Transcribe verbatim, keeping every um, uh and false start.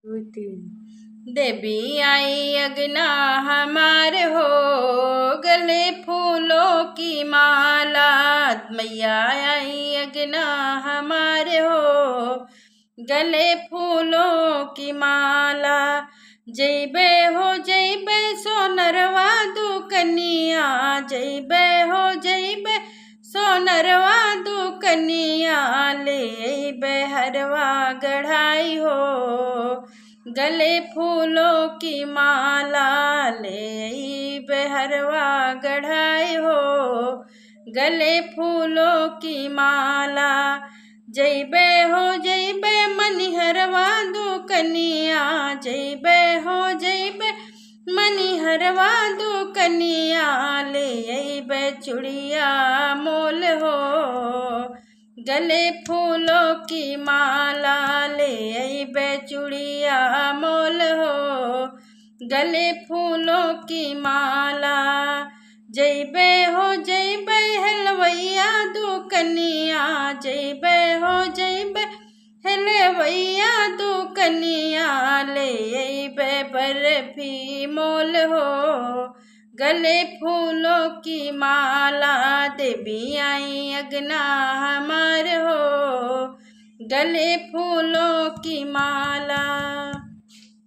दुई, तीन। देवी आई अगना हमार हो, गले फूलों की माला। मैया आई अगना हमार हो, गले फूलों की माला। जइबे हो जइबे सोनरवा दुकनिया, जइबे हो जइबे सोनरवा दुकनिया, ले अइबे हरवा गढ़ाई हो, गले फूलों की माला। ले अइबे हरवा गढ़ाई हो, गले फूलों की माला। जइबे हो जइबे मनिहरवा दुकनिया, जइबे हो जइबे मनिहरवा दुकनिया, ले अइबे चुड़िया मोल हो, गले फूलों की माला। ले अइबे चुड़िया मोल हो, गले फूलों की माला। जइबे हो जइबे हेलवैया दुकनिया, जइबे हो जइबे हेलवैया दुकनिया, ले अइबे बर्फी मोल हो, गले फूलों की माला। देवी आई अगना हमार हो, गले फूलों की माला।